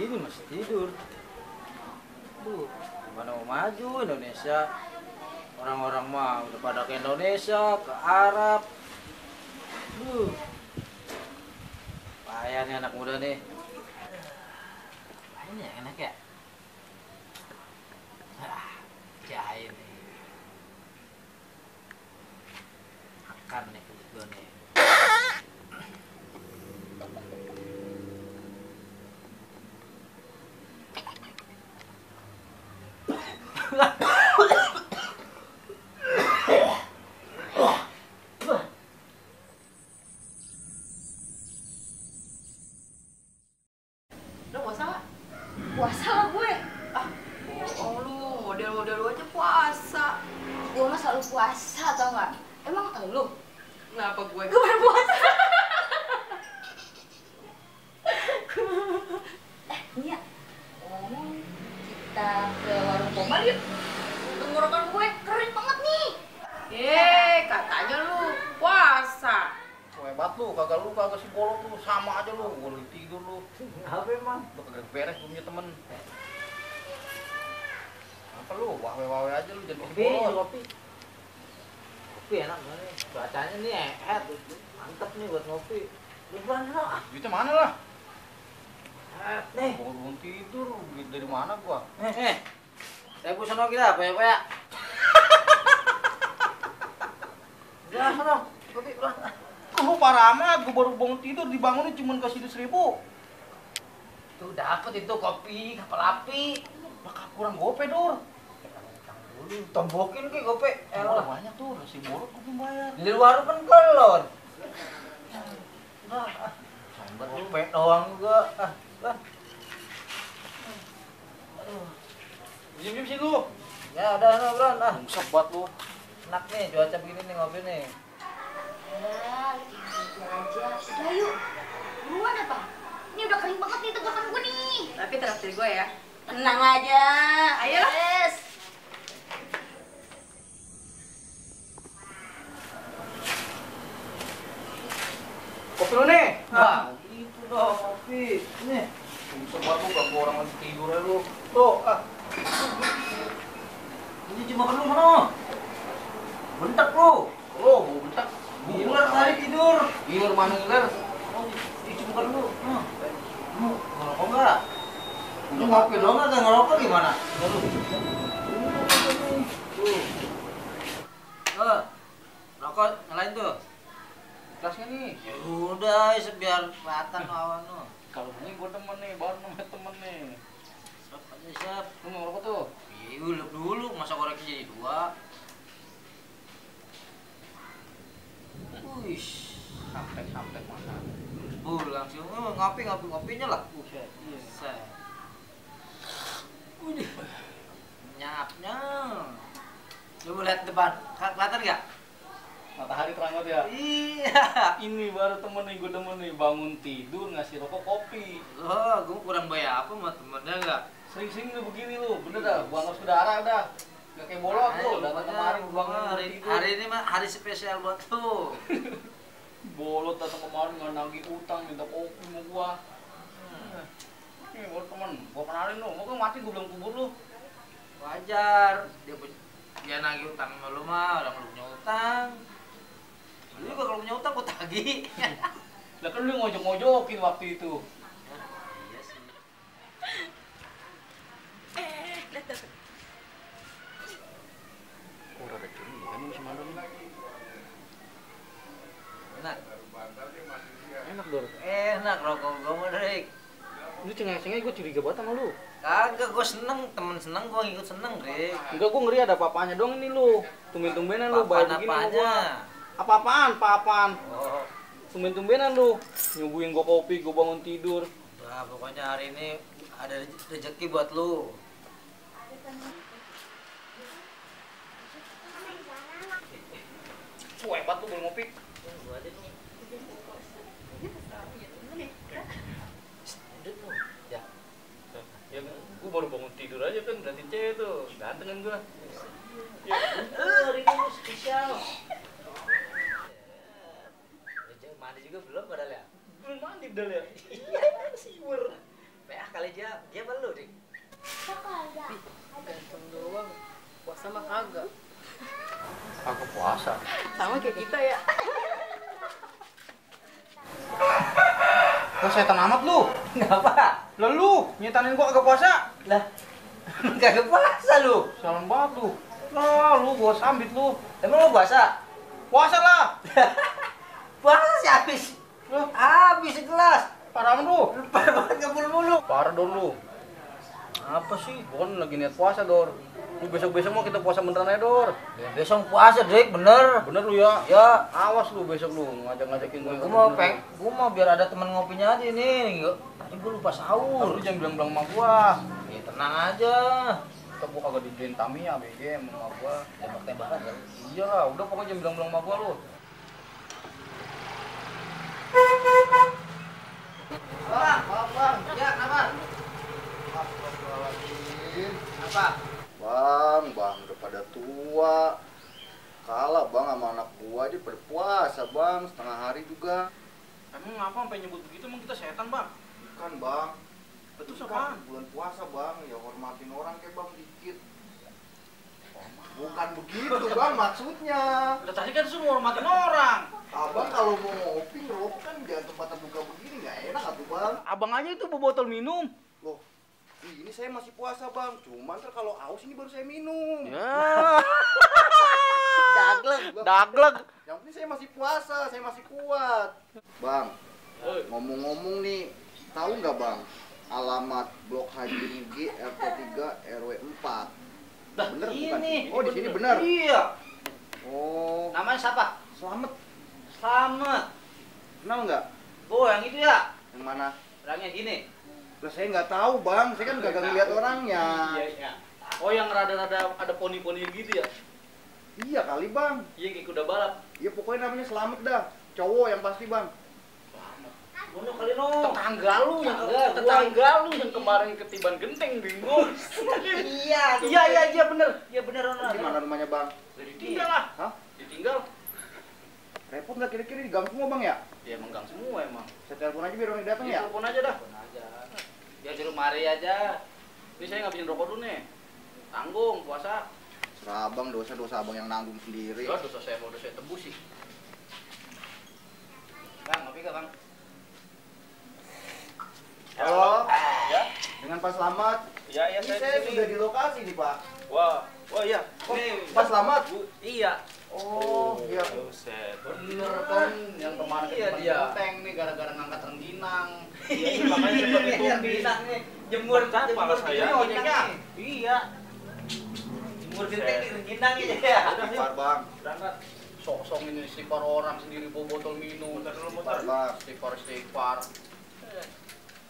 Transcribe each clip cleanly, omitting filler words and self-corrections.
Ini masih tidur. Duh, mana mau maju Indonesia? Orang-orang mah udah pada ke Indonesia, ke Arab. Duh, payah nih anak muda nih. Ini yang enak ya? Jahe nih. Makan nih kulit gua nih. Lo puasa nggak? Puasa lah gue. Ah, bohong lu. Model-model lu aja puasa. Gue mah selalu puasa tau nggak? Emang lu? Kenapa gue? Gue baru puasa. Nia, ngomong kita ke warung Komar yuk. Tenggorokan gue kering banget nih. Katanya lu puasa. Hebat lu, kagak si bolot lu, sama aja lu, gua lagi tidur lu. Apa emang? Lu kagak beres punya temen. Apa lu, wawe-wawe aja lu jadi Kopi, bolot. kopi. Kopi enak banget nih. Cuacanya nih mantep nih buat ngopi. Lu mana? Duitnya mana lah? Nih. Gua belum tidur, duit dari mana gua? Saya pun sono kita apa ya, Pak ya? Udah, sono. Kopi, pulang. Lu parah amat, gua baru bangun tidur, dibangunin cuma kasih 1.000. Tuh dapet itu kopi, kapal api. Maka kurang gope, Dur. Dulu tombokin ke gope. Udah banyak tuh, si bolot gua belum bayar. Di warung kan kelon. Sambat lu. Gope doang gua. Aduh. Diam sih lu. Ya udah ngobrol Sebat lu. Enak nih cuaca begini nih ngopi nih. Ya, tidur aja. Udah yuk. Buruan apa? Ini udah kering banget nih tenggorokan gue nih. Tapi traktir gue ya. Tenang aja. Ayolah. Yes. Kopi lu nih. Nah, itu dong kopi. Ini. Sebat lu, gak orang lagi tidur aja lu. Tuh, Ini cuma perlu mana? Bentak lu. Lu, gua bentak. Ngiler tadi tidur. Ngiler mana ngiler? Oh, ini cuma perlu. Lu ngerokok enggak? Lu ngopi doang enggak ngerokok gimana? Lu. Tuh. Rokok nyalain tuh. Kelasnya nih. Ya udah, biar kelihatan awan lu. Kalau ini gua temen nih, baru namanya temen nih. Siap aja siap. Lu mau ngerokok tuh? Iya, ulek dulu, masa koreknya jadi 2. Wih, Sampai mana? langsung ngopinya lah. Buset. Udah. Nyapnya. Coba lihat depan, kelihatan nggak? Matahari terang banget ya? Iya. Ini baru temen nih, gue temen nih. Bangun tidur, ngasih rokok kopi. Oh, gue kurang bayar apa sama temennya nggak? Sering-sering lu begini lu, bener dah. Buang nafsu darah dah. Gak kayak bolot lu, datang kemarin bangun tidur. Hari ini mah hari spesial buat lu. Bolot datang kemarin nggak nagih utang, minta kopi sama gua. Nih baru temen, gua kenalin lu. Mau mati gua belum kubur lu. Wajar, dia nagih utang sama lu mah, orang lu punya utang. Lu juga kalau punya utang gua tagih. Lah kan lu ngojok-ngojokin waktu itu. Iya sih. Lihat tuh. Oh, rada curiga nih si Mandor nih. Enak. Enak, Dor. Enak rokok gua mah, Rik. Lu cengeng-cengeng gua curiga banget sama lu. Kagak, gua seneng, temen seneng gua ngikut seneng, Rik. Enggak, gua ngeri ada apa-apanya dong ini lu. Tumben-tumbenan lu bayar begini sama gua. Apa-apaan? Oh, Tumben-tumbenan lu. Nyuguhin gua kopi, gua bangun tidur. udah pokoknya hari ini ada rezeki buat lu. Hebat lu belum ngopi. Gua aja nih. Udah tuh. Ya. Ya gua baru bangun tidur aja kan, berarti cewek tuh. Ganteng kan gua. Ya. Hari ini spesial. Mandi juga belum padahal ya? Belum mandi dah ya. Siwer. PA kali aja, dia perlu deh. Ganteng doang. Puasa mah kagak. Aku puasa. Sama kayak kita ya. Kok setan amat lu? Kenapa? Lah lu nyetanin gua kagak puasa. Lah, kagak puasa lu. Salam banget lu. Lah lu gua sambit lu. Emang lu puasa? Puasa lah. Puasa sih habis. Loh, Habis segelas. parah amat lu. Lupa banget ke mulu. Parah Dor lu. Apa sih? Gua kan lagi niat puasa, Dor. Lu besok-besok mau kita puasa beneran aja, Dor. Ya, besok puasa, Dek, bener. Bener lu ya? Ya, Awas lu besok lu ngajak-ngajakin gue. gua mau biar ada teman ngopinya aja nih. Tadi gua lupa sahur. Lu jangan bilang-bilang sama gua. Ya tenang aja. Kita gua kagak dijadiin Tamiya BG sama gua. Tembak-tembakan kan. Iya lah, udah pokoknya jangan bilang-bilang sama gua lu. Bang. Ya, kenapa? Astagfirullahaladzim. Apa? Bang, udah pada tua. Kalah bang sama anak gua aja pada puasa bang, setengah hari juga. Emang ngapa sampai nyebut begitu? Emang kita setan, Bang? Bukan bang, Betul kan apaan? bulan puasa bang, ya hormatin orang kayak bang dikit. Bukan begitu bang maksudnya. Udah tadi kan suruh hormatin orang. Abang kalau mau ngopi ngerokok kan jangan tempat terbuka begini, nggak enak atuh bang. Abang aja itu bawa botol minum. Loh, ini saya masih puasa bang, cuman ntar kalau aus ini baru saya minum. Ya. Dagleg. Dagleg. Yang penting saya masih puasa, saya masih kuat. Bang, ngomong-ngomong nih, tahu nggak bang alamat Blok Haji G RT 3 RW 4? Dah, Bener ini. bukan? Oh, di sini bener. Iya. Oh, Namanya siapa? selamat. Slamet. Kenal nggak? Oh, yang itu ya. Yang mana? Orangnya gini. Lah saya nggak tahu bang, saya kan nggak ngeliat orangnya. Iya. Oh, yang rada-rada ada poni-poni gitu ya? Iya kali bang. Iya, kayak kuda balap. Iya pokoknya namanya Selamat dah. Cowok yang pasti bang. Bono kali no. Tetangga lu yang Enggak, tetangga lu yang kemarin ketiban genteng bingung. Iya. Iya bener. Iya bener Ono. Di mana rumahnya bang? Ditinggal lah. Hah? Ditinggal. Repot nggak kira-kira di gang semua bang ya? Ya emang gang semua emang. Saya telepon aja biar orang datang Ya, ya. telepon aja dah. Telepon aja. Ya suruh mari aja. Ini saya ngabisin rokok dulu nih. Tanggung puasa. Serah abang, dosa-dosa abang yang nanggung sendiri. Ya dosa saya mau dosa saya tebus sih. Bang, ngopi gak bang? Halo, Ya, dengan Pak Slamet. ya, Ini saya sudah di lokasi nih Pak. Wah iya. Oh, Pak Slamet. Iya. Oh, iya. Buset. Bener kan yang kemarin Iya, ketiban dia. genteng nih gara-gara ngangkat rengginang. Iya, makanya seperti tumbis nih. Jemur Malah saya. Ini ojeknya. Iya. Jemur genteng di rengginang aja ya. Istighfar Bang. Berangkat. Sok-sok ini istighfar orang sendiri bawa botol minum. Istighfar Bang. Istighfar.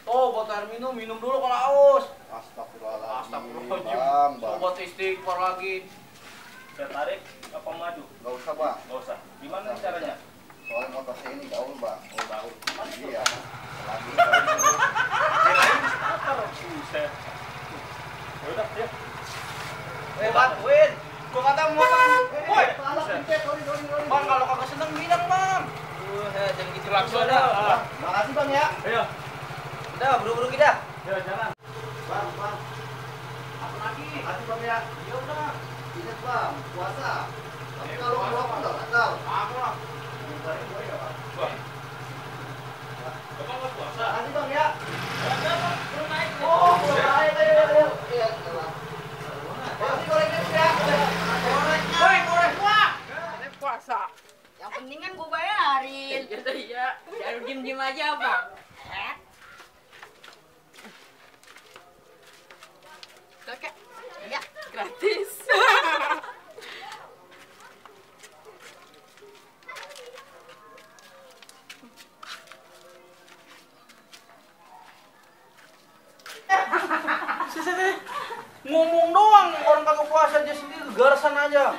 Oh, buat air minum dulu kalau haus. Astagfirullahaladzim. Astagfirullahaladzim. Bang. Buat istighfar lagi. Saya tarik apa maju? Gak usah Bang. Nggak usah. Gimana caranya? Soalnya motor saya ini gaul Bang. Oh, tahu. Iya. Lagi. Kirain starter. Buset. Ya udah, ya. Bantuin. Gua kata mau woi. Salah pencet, sorry. Bang, kalau kagak seneng bilang, Bang. Jangan gitu Langsung langsung ada. dah. Makasih Bang ya. Ayo. Udah, buru-buru kita. Ya, jalan. Bang. Apa lagi? Makasih Bang ya. Ya udah. Ingat Bang, puasa. Tapi kalau ngerokok nggak batal. Aku lah. Wah. Bapak nggak puasa? Makasih Bang ya. Belum naik. Oh, naik. Ayo. Iya, telat. Makasih gorengnya ya. Woi, goreng wah. Puasa. Yang penting kan gue bayarin. Iya. Jangan diem-diem aja, Bang. Oke. Iya. Gratis. Ngomong doang, orang kagak puasa aja sendiri garasan aja.